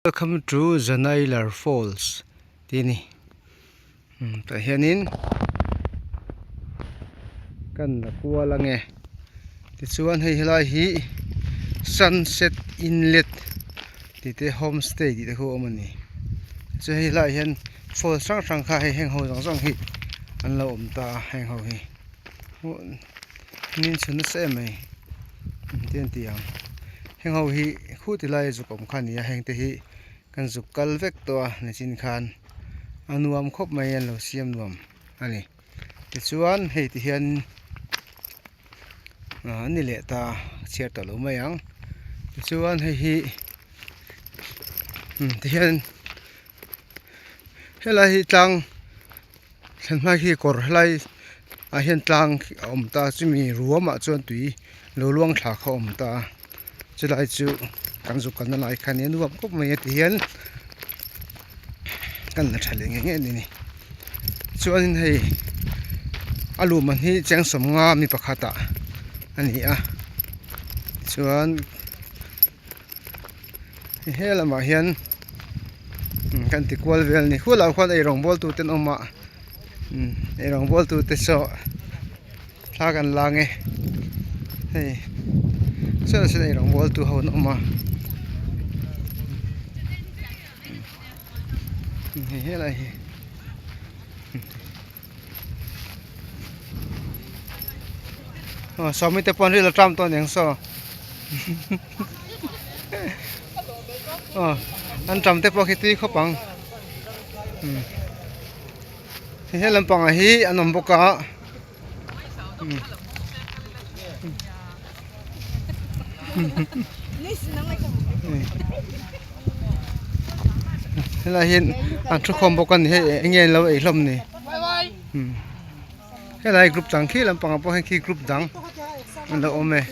Welcome to Zanailar Falls tih a ni tah hianin kan la kual ange tichuan hei helai hi sunset inlet tih te homestay tih te khu a awm a ni chuan hei helaiah hian falls hrang hrang kha hei heng ho zawng zawng hi an lo awm ta a heng ho hi min chhun nasa em mai engtin an ti ang heng ho hi khu ti lai a zuk awm kha a ni a heng te hi kan zuk kal vek tawh a nichin khan a nuam khawp mai an lo siam nuam a ni tichuan hei ti hian ah an ni leh ta a chhiar tawh lo mai ang tichuan hei hi tihian helai hi tlang. Thlan hma khi kawr helai ah hian tlang a awm ta chumi ruam ah chuan tui lo luang thla kha a awm ta a chulai chu kan zuk kalna lai kha nia nuam khawp mai a ti hian kan la tha leh ngei ngei a ni chuanin hei a luh man hi cheng sawmnga mi pakhat ah a ni a chuan. He lamah hian kan ti kual vel a ni khulah khuan eirawng bawl tute an awm a eirawng bawl tute saw thla kan la ang e hei sawn sawn eirawng bawl tu ho an awm a hei helai hi. Aw sawmi te pawh an ril a tram tawh aniang saw aw an tram te pawh khi tui khawp ang hei he lampangah hi an awm bawk a helai hian an thu khawm bawk a ni hei eng nge an lo ei hlawm ni helai group dang khi lampangah pawh hian khi group dang an lo awm e.